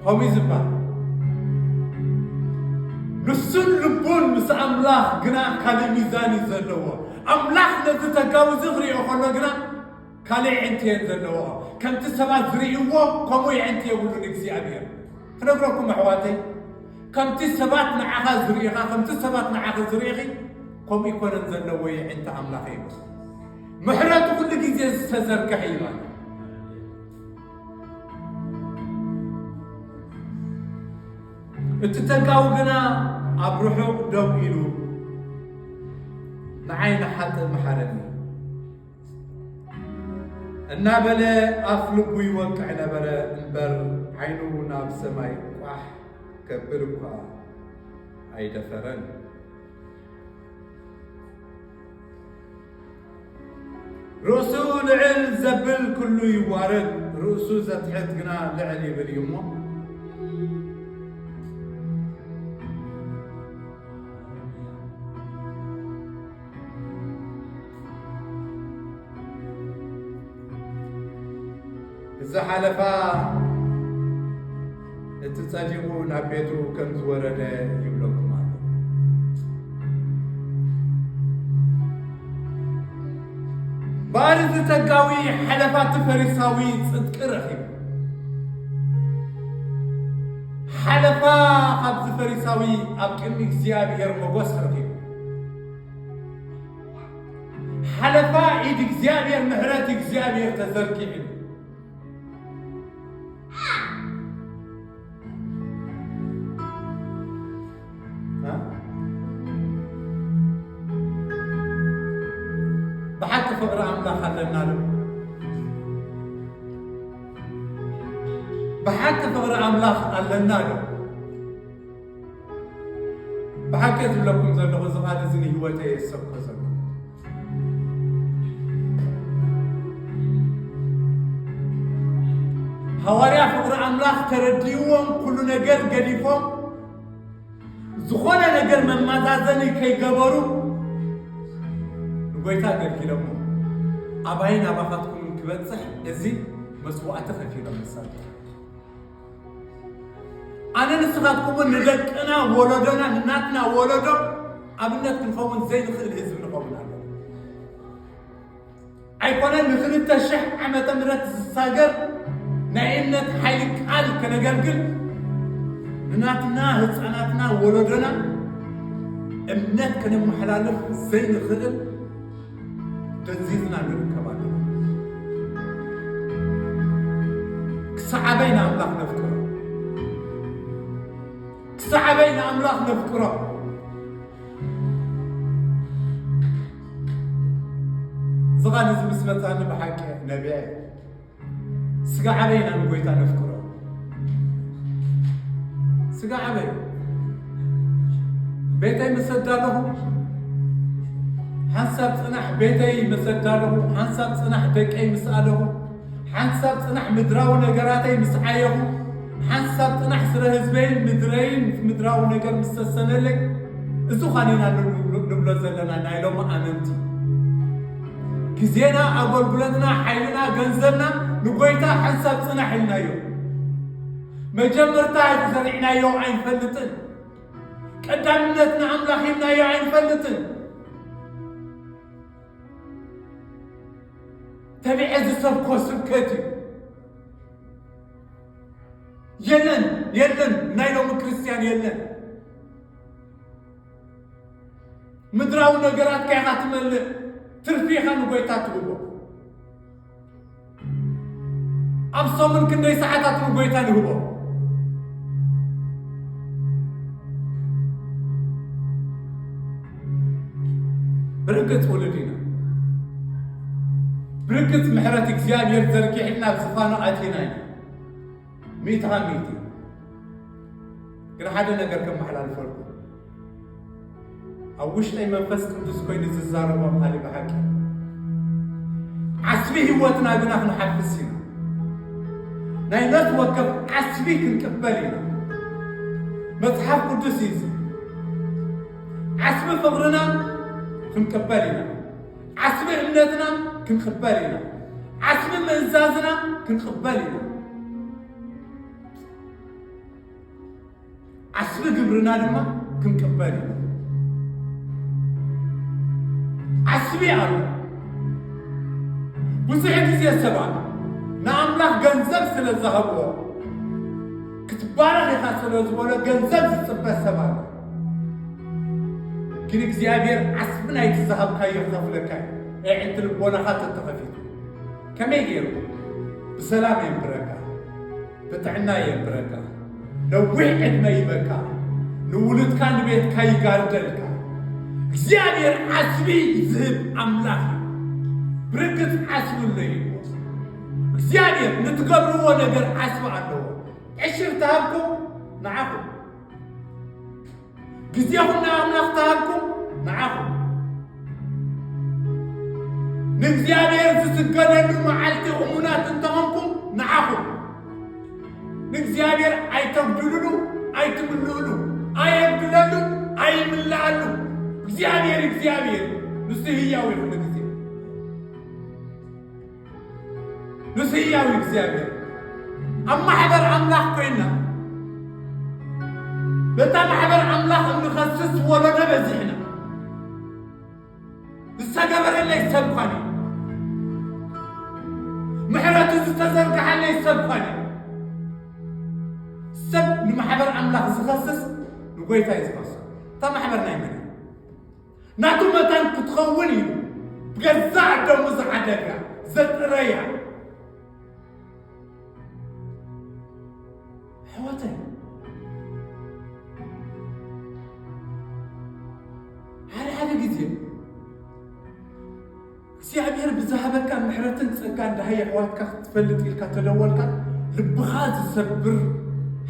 ከምኡ እዩ ዝበሃል። ንሱን ልቡን ምስ ኣምላኽ ግና ካልእ ሚዛን እዩ ዘለዎ። ኣምላኽ ነዚ ተጋዊ እዚ ክሪኦ ከሎ ግና ካልእ የዕንቲ እየን ዘለዎ። ከምቲ ሰባት ዝርእይዎ ከምኡ የዕንቲ የብሉን እግዚኣብሔር። ክነግረኩም ኣሕዋተይ፣ ከምቲ ሰባት ንዓኻ ዝርእኻ፣ ከምቲ ሰባት ንዓኺ ዝርእኺ ከምኡ ይኮነን ዘለዎ የዕንቲ ኣምላኽ ይብሉ። ምሕረቱ ኩሉ ግዜ ዝተዘርግሐ እዩ ማለት እዩ። እቲ ተጋዊ ግና ኣብ ርሑቕ ደው ኢሉ ንዓይ ንሓጥእ መሓረኒ እናበለ ኣፍ ልቡ ይወቅዕ ነበረ እምበር ዓይኑ ናብ ሰማይ ቋሕ ከብል እኳ ኣይደፈረን። ርእሱ ልዕል ዘብል ኩሉ ይዋረድ፣ ርእሱ ዘትሕት ግና ልዕል ይብል እዩ እሞ። እዚ ሓለፋ እቲ ጸዲቑ ናብ ቤቱ ከም ዝወረደ ይብለኩም ኣሎ። ባር እዚ ተጋዊ ሓለፋ እቲ ፈሪሳዊ ጽድቂ ረኺቡ። ሓለፋ ካብዚ ፈሪሳዊ ኣብ ቅድሚ እግዚኣብሔር መጎስ ረኺቡ። ሓለፋ ኢድ እግዚኣብሔር፣ ምሕረት እግዚኣብሔር ተዘርጊሑ። እ? ብሓቂ ፍቕሪ ኣምላኽ ኣለና ዶ? ብሓቂ ፍቕሪ ኣምላኽ ኣለና ዶ? ብሓቂ ዝብለኩም ዘለኹ፣ እዚ ቃል እዚ ንህይወተይ የሰብኮ ዘሎ። ሃዋርያ ፍቕሪ ኣምላኽ ተረዲእዎም ኩሉ ነገር ገዲፎም፣ ዝኾነ ነገር መመዛዘኒ ከይገበሩ ንጎይታ ኣገልጊሎሞ። ኣባይን ኣባኻትኩምን ክበጽሕ እዚ መስዋዕቲ ከፊሎም ንሳቶም። ኣነ ንስኻትኩምን ንደቅና ወለዶና ንናትና ወለዶ ኣብነት ክንኸውን ዘይንኽእል ህዝቢ ንኸውን ኣለና። ኣይኮነን ንክልተ ሽሕ ዓመተ ምህረት ዝሳገር ናይ እምነት ሓይሊ ቃል ከነገልግል ንናትና ህፃናትና ወለዶና እምነት ከነመሓላልፍ ዘይንኽእል ደንዚዝና ንርከብ ኣለና። ክሳዕ ኣበይ ንኣምላኽ ነፍቅሮ? ክሳዕ ኣበይ ንኣምላኽ ነፍቅሮ? እዚ ቃል እዚ ምስ መጻኒ ብሓቂ ነቢዐ። ስጋ ዓበይ ኢና ንጎይታ ነፍቅሮ። ስጋ ዓበይ ቤተይ ምስ ኣዳለኹ ሓንሳብ ጽናሕ፣ ቤተይ ምስ ኣዳለኹ ሓንሳብ ጽናሕ፣ ደቀይ ምስ ኣለኹ ሓንሳብ ጽናሕ፣ ምድራዊ ነገራተይ ምስ ዓየኹ ሓንሳብ ጽናሕ፣ ስረ ህዝበይን ምድረይን ምድራዊ ነገር ምስ ሰሰነለይ፣ እዚ ዃኒና ንብሎ ዘለና ናይ ሎም ኣመንቲ። ግዜና፣ ኣገልግሎትና፣ ሓይልና፣ ገንዘብና ንጎይታ ሓንሳብ ጽናሕ ኢልናዮ። መጀመርታ ዘሪዕናዮ ኣይንፈልጥን። ቀዳምነት ንኣምላኽ ሂብናዮ ኣይንፈልጥን። ተቢዐ ዝሰብኮ ስብከት እዩ። የለን፣ የለን፣ ናይ ሎሚ ክርስትያን የለን። ምድራዊ ነገራትካ ኢኻ ትመልእ፣ ትርፊ ኢኻ ንጎይታ ትህቦ። ኣብ ሰሙን ክንደይ ሰዓታት ንጎይታ ንህቦ? ብርግጽ ውሉድ ኢና። ብርግጽ ምሕረት እግዚኣብሔር ዘርጊሕልና ኣብ ዝፋኑ ኣቲና ኢና። ሚእቲ ካብ ሚእቲ። ግን ሓደ ነገር ከመሓላልፈልኩም። ኣብ ውሽጠይ መንፈስ ቅዱስ ኮይኑ ዝዛረቦ ቃል ብሓቂ። ዓስቢ ህይወትና ግና ክንሓፍስ ኢና። ናይ ነፍሲ ወከፍ ዓስቢ ክንቅበል ኢና። መጽሓፍ ቅዱስ እዩ እዚ። ዓስቢ ፍቕርና ክንቅበል ኢና። ዓስቢ እምነትና ክንቅበል ኢና። ዓስቢ ምእዛዝና ክንቅበል ኢና። ዓስቢ ግብርና ድማ ክንቅበል ኢና። ዓስቢ ኣሎ። ብዙሕ ግዜ ሰባት ንኣምላኽ ገንዘብ ስለ ዝሃብዎ፣ ክትባረኽ ኢኻ ስለ ዝበሎ ገንዘብ ዝጽበ ሰብ ኣሎ። ግን እግዚኣብሔር ዓስቢ ናይቲ ዝሃብካዮ ክኸፍለካ እዩ። ኣዒንቲ ልቦናኻ ተተኸፊቱ። ከመይ ገይሩ? ብሰላም የንብረካ፣ ብጥዕና የንብረካ፣ ነዊሕ ዕድመ ይበካ፣ ንውሉድካ ንቤትካ ይጋርደልካ። እግዚኣብሔር ዓስቢ ዝህብ ኣምላኽ እዩ። ብርግጽ ዓስቢ ኣሎ እዩ። እግዚኣብሔር ንትገብርዎ ነገር ዓስቢ ኣለዎ። ዕሽር ተሃብኩም ንዓኹም፣ ግዜኹም ንኣምላኽ ተሃብኩም ንዓኹም፣ ንእግዚኣብሔር ዝስገደሉ መዓልቲ እሙናት እንተኾንኩም ንዓኹም፣ ንእግዚኣብሔር ኣይተጉድልሉ፣ ኣይትምልእሉ፣ ኣየጉድለሉ፣ ኣይምልኣሉ። እግዚኣብሔር እግዚኣብሔር ንሱ ህያው እዩ ኩሉ ግዜ። ንሱ ህያው እዩ እግዚኣብሔር። ኣብ ማሕበር ኣምላኽ ኮይና በታ ማሕበር ኣምላኽ እንኸስስ ወለዶ በዚሕና። ዝተገበረለይ ሰብ ኳነ፣ ምሕረቱ ዝተዘርግሓለይ ሰብ ኳነ። ሰብ ንማሕበር ኣምላኽ ዝኸስስ ንጎይታ እዩ ዝኸሶ። እታ ማሕበር ናይ መን እያ? ናቱ መታን ክትኸውን ኢሉ ብገዛእ ደሙ ዝዓደጋ ዘጥረያ። ኣሕዋተይ፣ ሓደ ሓደ ግዜ እግዚኣብሔር ብዝሃበካ ምሕረትን ጸጋን ደሃይ ኣሕዋትካ ክትፈልጥ ኢልካ ተደወልካ፣ ልብኻ ዝሰብር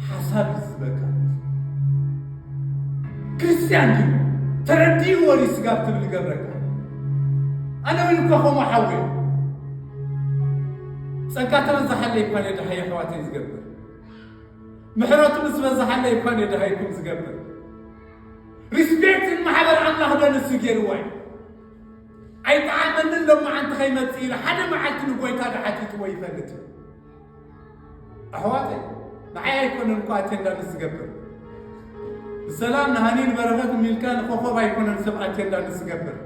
ሓሳብ እዩ ዝህበካ። ክርስትያን ድዩ? ተረዲእዎ ድዩ ስጋብ ትብል ይገብረካ። ኣነ እውን እኮ ከምኡ ሓወይ፣ ጸጋ ተበዛሓለይ እኳ ነደ ሃየ ኣሕዋተይ ዝገብር፣ ምሕረቱ ምስ በዛሓለይ እኳ ነደ ሃይኩም ዝገብር። ሪስፔክት ንማሕበር ኣምላኽ ዶ ንሱ ገይርዎ እዩ? ኣይጠዓመንን ሎማዓንቲ ከይመጽእ ኢለ ሓደ መዓልቲ ንጎይታ ዶ ሓቲትዎ ይፈልጥ? ኣሕዋተይ፣ ንዓይ ኣይኮነን እኮ ኣቴንዳንስ ዝገብር። ብሰላም ንሃኒን በረኸት ሚልካ ንኮኸብ ኣይኮነን ሰብ ኣቴንዳንስ ዝገብር።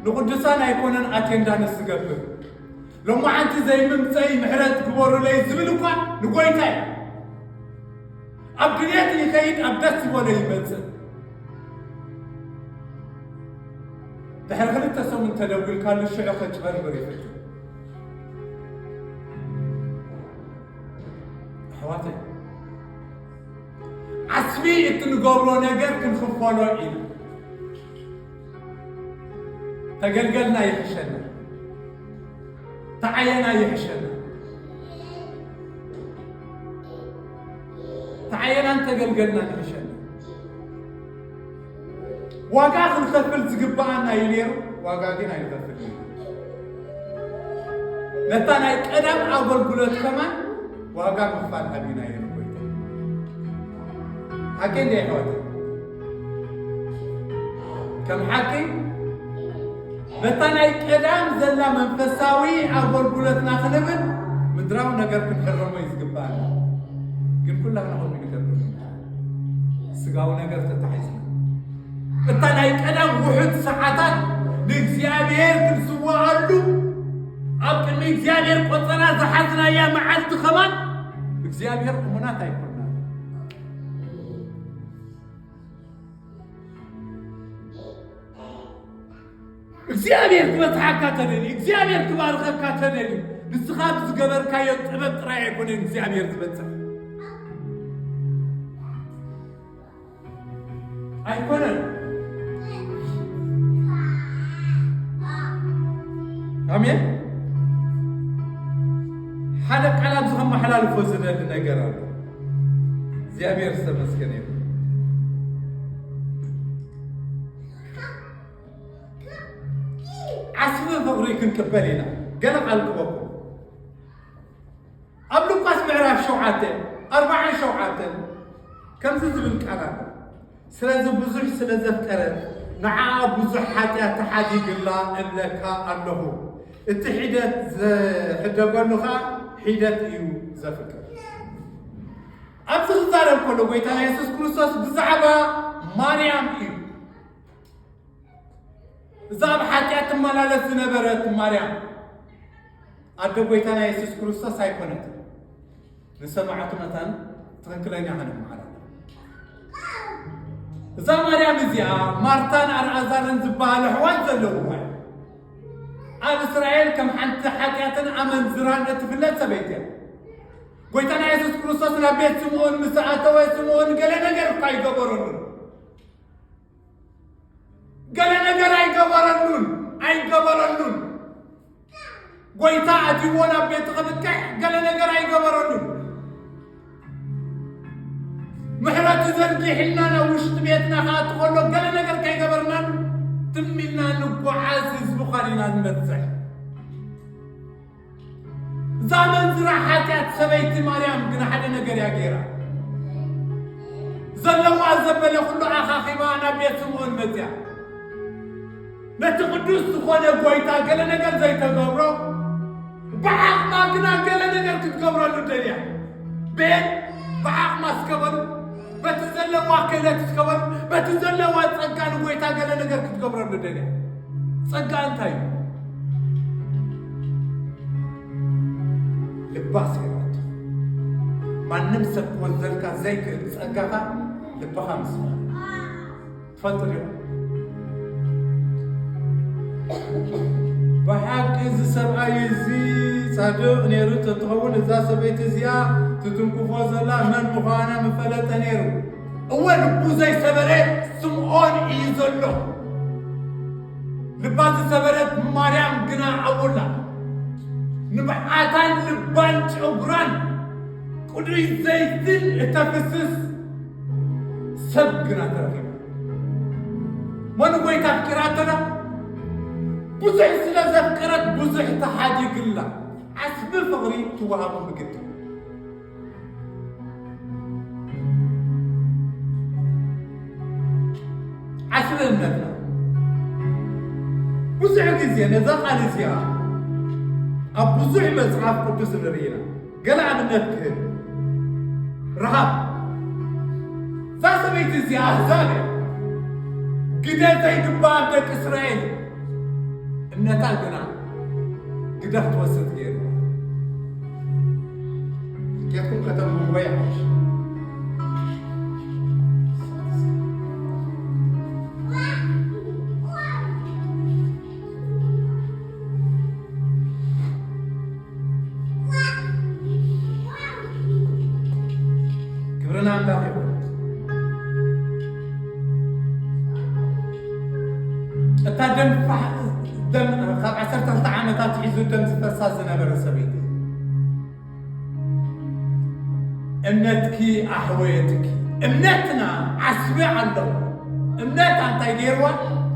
ንቅዱሳን ኣይኮነን ኣቴንዳንስ ዝገብር። ሎማዓንቲ ዘይምምፀይ ምሕረት ግበሩለይ ዝብል እኳ ንጎይታ እዩ። ኣብ ድሌት ይኸይድ፣ ኣብ ደስ ዝበሎ ይመጽእ። ድሕሪ ክልተ ሰሙን ተደዊልካሉ ሽዑ ከጭበርብር ይፍትን። ኣሕዋተይ፣ ዓስቢ እቲ ንገብሮ ነገር ክንኽፈሎ ኢና። ተገልገልና ይሕሸና፣ ተዓየና ይሕሸና። ተዓየናን ተገልገልና ይሕሸና። ዋጋ ክንኸፍል ዝግብኣና እዩ ነይሩ፣ ዋጋ ግን ኣይንኸፍልን። ነታ ናይ ቀዳም ኣገልግሎት ከማን ዋጋ ምኽፋል ኣብዩና እዩ ነይሩ። ጎይታ ሓቂ እንደ ይሕወት ከም ሓቂ ነታ ናይ ቀዳም ዘላ መንፈሳዊ ኣገልግሎትና ክንብል ምድራዊ ነገር ክንሕረሞ እዩ ዝግብኣና። ግን ኩላህና ከምኡ ንገብር። ስጋዊ ነገር ተታሒዝና እታ ናይ ቀዳም ውሑድ ሰዓታት ንእግዚኣብሔር ክንስዋኣሉ ኣብ ቅድሚ እግዚኣብሔር ቆጸራ ዝሓዝናያ መዓልቲ ከማን እግዚኣብሔር እሙናት ኣይኮንና። እግዚኣብሔር ክበጽሓካ ተደልዩ፣ እግዚኣብሔር ክባርኸካ ተደልዩ፣ ንስኻ ብዝገበርካዮ ጥበብ ጥራይ ኣይኮነን እግዚኣብሔር ዝበጽሕ። ኣይኮነን። ኣሜን። ሓደ ቃል ኣብዚ ከመሓላልፎ ዝደሊ ነገር ኣሎ። እግዚኣብሔር ዝተመስገነ ይኹን። ዓስቢ ፍቕሪ ክንቅበል ኢና። ገለ ቃል ክበኩም። ኣብ ሉቃስ ምዕራፍ ሸውዓተ፣ ኣርባዓን ሸውዓተን ከምዚ ዝብል ቃል ኣሎ። ስለዚ ብዙሕ ስለ ዘፍቀረት ንዓኣ ብዙሕ ሓጢኣት ተሓዲግላ እብለካ ኣለኹ። እቲ ሒደት ዝሕደገሉ ኸኣ ሒደት እዩ ዘፍቅር። ኣብዚ ክዛረብ ከሎ ጎይታና የሱስ ክርስቶስ ብዛዕባ ማርያም እዩ። እዛ ኣብ ሓጢኣት ትመላለስ ዝነበረት ማርያም ኣደ ጎይታና የሱስ ክርስቶስ ኣይኮነትን። ንሰማዕቱ መታን ትኽክለኛ ክንመሓላለፍ። እዛ ማርያም እዚኣ ማርታን ኣልዓዛርን ዝበሃሉ ኣሕዋት ዘለውዋ እያ። ኣብ እስራኤል ከም ሓንቲ ሓጢኣትን ኣመንዝራን እትፍለጥ ሰበይቲ እያ። ጎይታና የሱስ ክርስቶስ ናብ ቤት ስምዖን ምስ ኣተወ ስምዖን ገለ ነገር እኳ ኣይገበረሉን። ገለ ነገር ኣይገበረሉን፣ ኣይገበረሉን። ጎይታ ኣትይዎ ናብ ቤቱ ክብቅዕ ገለ ነገር ኣይገበረሉን። ምሕረቱ ዘርጊሕልና ናብ ውሽጢ ቤትና ክኣቱ ከሎ ገለ ነገር ከይገበርናን ትም ኢልና ንጓዓዝ ህዝቢ ኳን ኢና ንበዝሕ። እዛ መንዝራ ሓጢኣት ሰበይቲ ማርያም ግን ሓደ ነገር እያ ገይራ። ዘለዋ ዘበለ ኩሉ ኣኻኺባ ናብ ቤት ስምዖን መፅያ። ነቲ ቅዱስ ዝኾነ ጎይታ ገለ ነገር ዘይተገብሮ፣ ብዓቕማ ግና ገለ ነገር ክትገብረሉ ደልያ። ቤት ብዓቕማ እስከበሉ፣ በቲ ዘለዋ ክእለት እስከበሉ፣ በቲ ዘለዋ ጸጋ ንጎይታ ገለ ነገር ክትገብረሉ ደልያ። ጸጋ እንታይ እዩ? ልባ ሰይራቶ። ማንም ሰብ ክወዘልካ ዘይክእል ጸጋኻ ልብኻ ምስፋር። ትፈልጡ ዲኹም? ብሓቂ እዚ ሰብኣይ እዚ ጻድቕ ነይሩ ተትኸውን፣ እዛ ሰበይቲ እዚኣ ትትንክፎ ዘላ መን ምዃና ምፈለጠ ነይሩ። እወ፣ ልቡ ዘይሰበረ ስምዖን እዩ ዘሎ። ልባ ዝሰበረት ማርያም ግና ኣብኡ ኣላ። ንብዓታን ልባን ጨጉራን ቅዱይ ዘይትን እተፍስስ ሰብ ግና ተረኺባ። መኑ ጎይታ ኣፍቂራቶ ዶ? ብዙሕ ስለ ዘፍቀረት ብዙሕ ተሓዲግላ። ዓስቢ ፍቕሪ ትወሃቦ ብግዲ። ዓስቢ እምነትና። ብዙሕ ግዜ ነዛ ቃል እዚኣ ኣብ ብዙሕ መጽሓፍ ቅዱስ ንርኢ ኢና። ገለ ኣብነት ክህብ። ረሃብ። እዛ ሰበይቲ እዚኣ ኣህዛብ እያ። ግደ ዘይግባእ ደቂ እስራኤል። እምነታ ግና ግደ ክትወስድ ገይርዋ። ጌርኩም ከተንብብዎ ይሓይሽ። ኣምላኽ ይኹን። እታ ደም ፋሕ-፣ ደም ካብ ዓሰርተ ክልተ ዓመታት ሒዙ ደም ዝፈሳ ዝነበረ ሰበይቲ፣ እምነትኪ ኣሕወየትኪ። እምነትና ዓስቢ ኣለዎ። እምነት እንታይ ገይርዋ?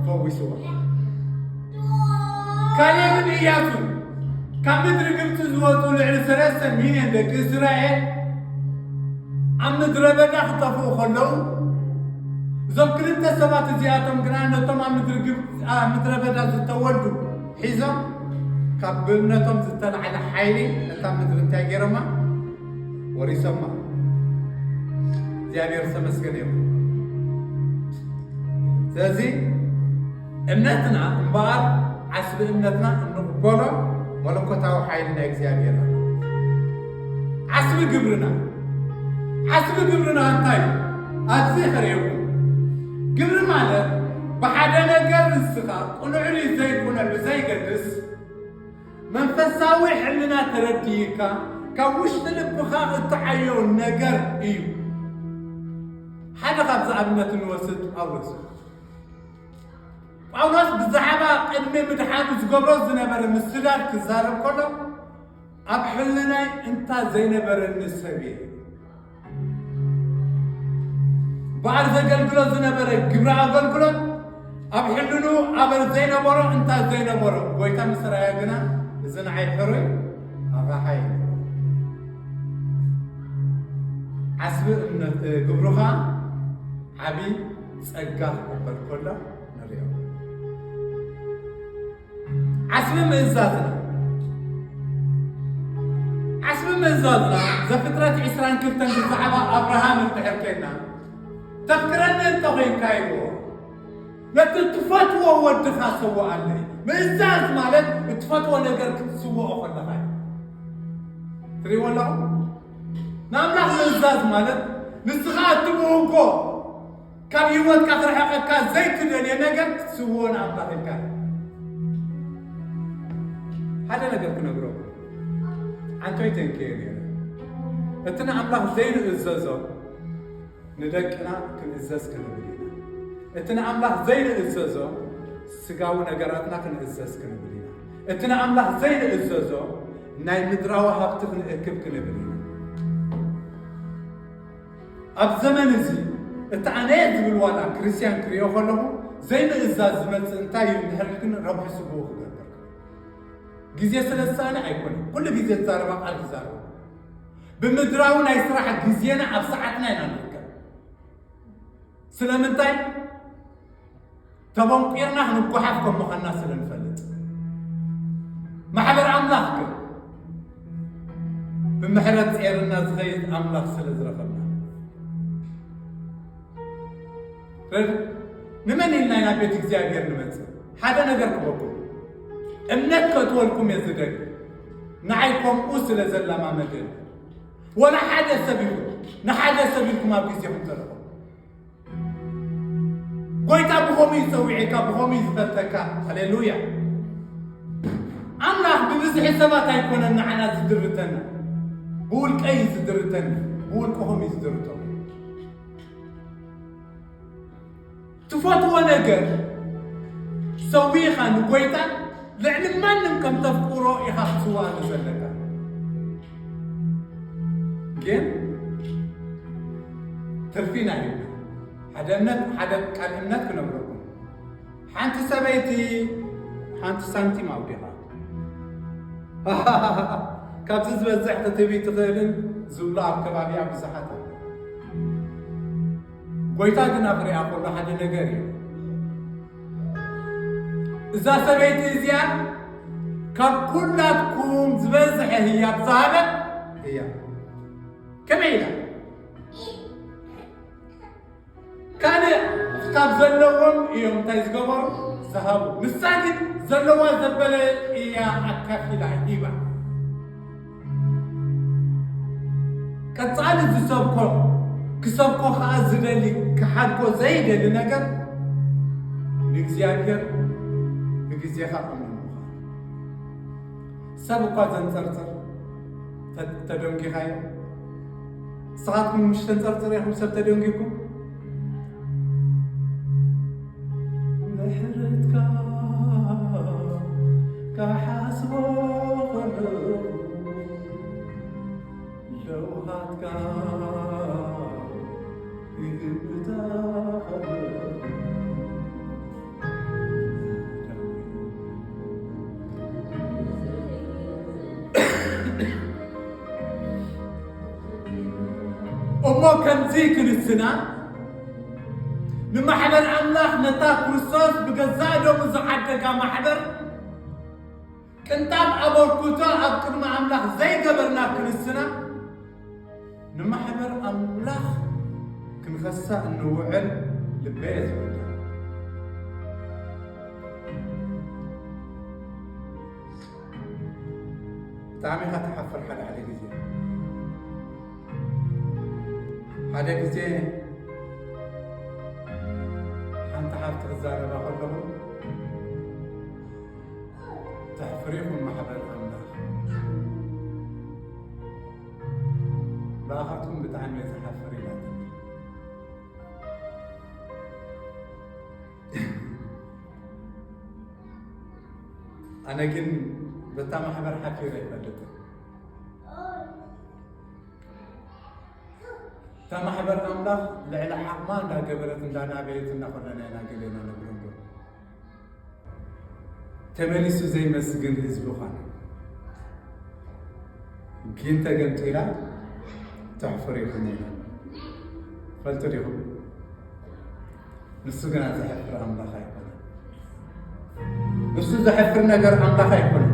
ፈዊስዋ። ካሌብን ኢያሱን ካብ ምድሪ ግብፂ ዝወፁ ልዕሊ ሰለስተ ሚልዮን ደቂ እስራኤል ኣብ ምድረ በዳ ክጠፍኡ ከለዉ፣ እዞም ክልተ ሰባት እዚኣቶም ግና ነቶም ኣብ ምድሪ ግብፂ፣ ኣብ ምድረ በዳ ዝተወልዱ ሒዞም፣ ካብ ብእምነቶም ዝተላዕለ ሓይሊ ነታ ምድሪ እንታይ ገይሮማ? ወሪሶማ። እግዚኣብሔር ዝተመስገነ ይኹን። ስለዚ እምነትና እምበኣር ዓስቢ እምነትና እንቕበሎ መለኮታዊ ሓይሊ ናይ እግዚኣብሔር ኣሎ። ዓስቢ ግብርና፣ ዓስቢ ግብርና እንታይ እዩ? ኣብዚ ከርእየኩም። ግብሪ ማለት ብሓደ ነገር ንስኻ ቅኑዕ ድዩ ዘይቅኑዕ ብዘይገድስ መንፈሳዊ ሕልና ተረዲእካ ካብ ውሽጢ ልብኻ እትዓዮ ነገር እዩ። ሓደ ካብዚ ኣብነት እንወስድ ጳውሎስ እዩ። ጳውሎስ ብዛዕባ ቅድሚ ምድሓኑ ዝገብሮ ዝነበረ ምስዳድ ክዛረብ ከሎ፣ ኣብ ሕልናይ እንታ ዘይነበረኒ ሰብ እየ። በዓል ዘገልግሎ ዝነበረ ግብሪ ኣገልግሎት ኣብ ሕልኑ ኣበር ዘይነበሮ እንታ ዘይነበሮ፣ ጎይታ ምስ ረኣየ ግና፣ እዚ ንዓይ ሕሩይ ኣቕሓ እዩ። ዓስቢ እምነት፣ ግብሩ ኸኣ ዓቢ ጸጋ ክቕበል ከሎ ንርእዮ። ዓስቢ ምእዛዝና፣ ዓስቢ ምእዛዝና፣ ዘፍጥረት ዕስራን ክልተን ብዛዕባ ኣብርሃም እንድሕር ኬድና፣ "ተፍቅረኒ እንተ ኾይንካ" ኢልዎ፣ "ነቲ እትፈትዎ ወድኻ ሰውኣለይ።" ምእዛዝ ማለት እትፈትዎ ነገር ክትስውኦ ከለኻ እዩ። ትርእይዎ ኣለኹም? ንኣምላኽ ምእዛዝ ማለት ንስኻ እትብህጎ ካብ ህይወትካ ክርሕቀካ ዘይትደልዮ ነገር ክትስውኦ ንኣምላኽ ኢልካ። ሓደ ነገር ክነግረኩም። ዓንቶይ ተንክየ ነይረ። እቲ ንኣምላኽ ዘይንእዘዞ ንደቅና ክንእዘዝ ክንብል ኢና። እቲ ንኣምላኽ ዘይንእዘዞ ስጋዊ ነገራትና ክንእዘዝ ክንብል ኢና። እቲ ንኣምላኽ ዘይንእዘዞ ናይ ምድራዊ ሃብቲ ክንእክብ ክንብል ኢና። ኣብ ዘመን እዚ እቲ ኣነ ዝብል ዋላ ክርስትያን ክርእዮ ከለኹ ዘይምእዛዝ ዝመጽእ እንታይ እዩ እንድሕር ኢልክን ረብሒ ስግኡ ክገብር። ግዜ ስለ ዝሰኣነ ኣይኮነን። ኩሉ ግዜ ዝዛረባ ቃል ክዛረቡ። ብምድራዊ ናይ ስራሕ ግዜና ኣብ ሰዓትና ኢና ንርከብ። ስለምንታይ? ተበንቂርና ክንጓሓፍ ከም ምዃንና ስለ ንፈልጥ። ማሕበር ኣምላኽ ግን ብምሕረት ጼርና ዝኸይድ ኣምላኽ ስለ ዝረኸብና። ረ-፣ ንመን ኢልና ኢና ቤት እግዚኣብሔር ንመጽእ? ሓደ ነገር ክበኩም። እምነት ከእትወልኩም እየ ዝደሊ። ንዓይ ከምኡ ስለ ዘላማመደኒ። ወላ ሓደ ሰብ ይኹን፣ ንሓደ ሰብ ኢልኩም ኣብ ግዜኹም ተረኸቡ። ጎይታ ብኸምኡ እዩ ጸዊዕካ፣ ብኸምኡ እዩ ዝፈልጠካ። ሃሌሉያ። ኣምላኽ ብብዝሒ ሰባት ኣይኮነን ንዓና ዝድርተና። ብውልቀይ እዩ ዝድርተኒ። ብውልቅኹም እዩ ዝድርተኩም። ትፈትዎ ነገር ሰዊኻ ንጎይታ ልዕሊ ማንም ከም ተፍቅሮ ኢኻ ክትስዋኣሉ ዘለካ። ግን ትርፊ ናይ ሓደ እምነት፣ ሓደ ቃል እምነት ክነግረኩም። ሓንቲ ሰበይቲ ሓንቲ ሳንቲም ኣውዲቓ። ካብዚ ዝበዝሕ ክትህቢ ትኽእልን ዝብሉ ኣብ ከባቢኣ ብዙሓት ኣለዉ። ጎይታ ግን ኣብ ሪኣ ከሎ ሓደ ነገር እዩ። እዛ ሰበይቲ እዚኣ ካብ ኩላትኩም ዝበዝሐ ህያብ ዝሃበት እያ። ከመይ ኢላ? ካልእ ካብ ዘለዎም እዮም እንታይ ዝገበሩ? ዝሃቡ። ንሳ ግን ዘለዋ ዘበለ እያ ኣካፊላ ሂባ። ቀጻሊ ዝሰብኮ፣ ክሰብኮ ከኣ ዝደሊ፣ ክሓድጎ ዘይደሊ ነገር ንእግዚኣብሔር ብግዜኻ እመን ምዃን። ሰብ እኳ ዘንጸርጽር፣ ተ-፣ ተደንጊኻዮ፣ ንስኻትኩም ምሽ ተንጸርጽር ኢኹም ሰብ ተደንጊኩም። ምሕረትካ ክሓስቦ ከለኹ ለውሃትካ ይግምታ ከለኹ። እሞ ከምዚ ክንስና ንማሕበር ኣምላኽ ነታ ክርስቶስ ብገዛእ ደሙ ዝዓደጋ ማሕበር ቅንጣብ ኣበርክቶ ኣብ ቅድሚ ኣምላኽ ዘይገበርና ክንስና ንማሕበር ኣምላኽ ክንኸሳ እንውዕል ልበየ ዝወዳ። ብጣዕሚ ኢኻ ትሓፍር ሓደ ሓደ ግዜ። ሓደ ግዜ ሓንቲ ሓፍቲ ክዛረባ ከለኹ፣ "ተሕፍሪ ኢኹም ማሕበር ኣምላኽ፣ ብኣኻትኩም ብጣዕሚ እየ ዝሓፍር" ኢላትኒ። ኣነ ግን በታ ማሕበር ሓፊረ ኣይፈልጥን። እታ ማሕበር ኣምላኽ ልዕሊ ዓቕማ እንዳገበረት እንዳናበየት እናኾለና ኢና ገሌና ነብረንዶ። ተመሊሱ ዘይመስግን ህዝቢ ኾነ። ግን ተገምጢላ ተሕፍር ይኹን ኢላ። ፈልጡ ዲኹም? ንሱ ግና ዘሕፍር ኣምላኽ ኣይኮነን። ንሱ ዘሕፍር ነገር ኣምላኽ ኣይኮነን።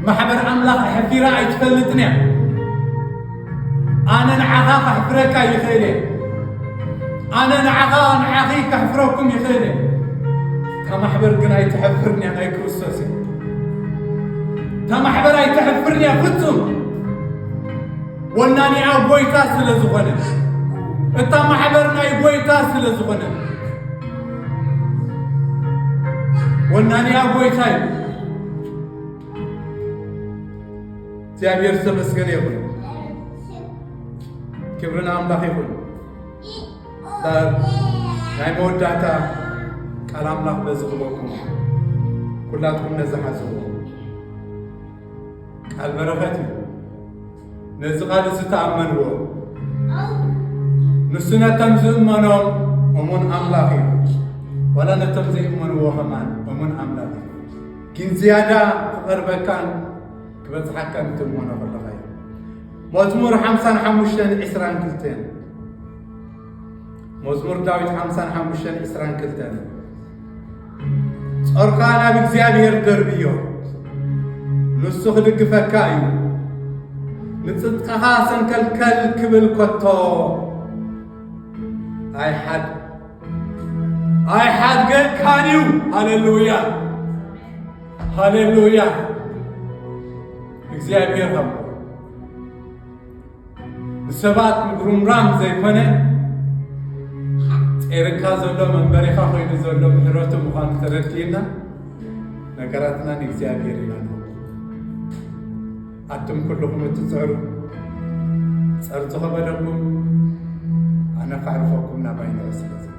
ማሕበር ኣምላኽ ኣሕፊራ ኣይትፈልጥን እያ። ኣነ ንዓኻ ከሕፍረካ ይኽእል እየ። ኣነ ንዓኻ ንዓኺ ከሕፍረኩም ይኽእል እየ። እታ ማሕበር ግን ኣይትሐፍርን እያ፣ ናይ ክርስቶስ እያ። እታ ማሕበር ኣይትሐፍርን እያ ፍጹም። ወናኒኣ ጎይታ ስለ ዝኾነ፣ እታ ማሕበር ናይ ጎይታ ስለ ዝኾነ፣ ወናኒኣ ጎይታ እዩ። እግዚኣብሔር ዝተመስገነ ይኹን። ክብሪ ንኣምላኽ ይኹን። እታ ናይ መወዳእታ ቃል ኣምላኽ በዚ ክበኩም፣ ኩላትኩም ነዚ ሓዝዎ። ቃል በረኸት እዩ። ነዚ ቃል እዚ ተኣመንዎ። ንሱ ነቶም ዝእመኖም እሙን ኣምላኽ እዩ። ዋላ ነቶም ዘይእመንዎ ከማን እሙን ኣምላኽ እዩ። ግን ዝያዳ ክቐርበካን ክበጽሓካን እትእመኖ ከለኻ እዩ። መዝሙር ሓምሳን ሓሙሽተን ዕስራን ክልተን። መዝሙር ዳዊት ሓምሳን ሓሙሽተን ዕስራን ክልተን። ጾርካ ናብ እግዚኣብሔር ደርብዮ፣ ንሱ ክድግፈካ እዩ። ንጽድቅኻ ሰንከልከል ክብል ከቶ ኣይሓድ-፣ ኣይሓድገካን እዩ። ሃሌሉያ፣ ሃሌሉያ። እግዚኣብሔር ሃብ ንሰባት ምጉርምራም ዘይኮነ፣ ጸይርካ ዘሎ መንበሪኻ ኮይኑ ዘሎ ምሕረቱ ምዃኑ ተረዲእና፣ ነገራትና ንእግዚኣብሔር ኢና ንህቦ። ኣቱም ኩልኹም እትጽዕሩ፣ ጸርዚ ከበደኩም፣ ኣነ ከዕርፈኩም ናባይ ንዑ ስለ ዝብል።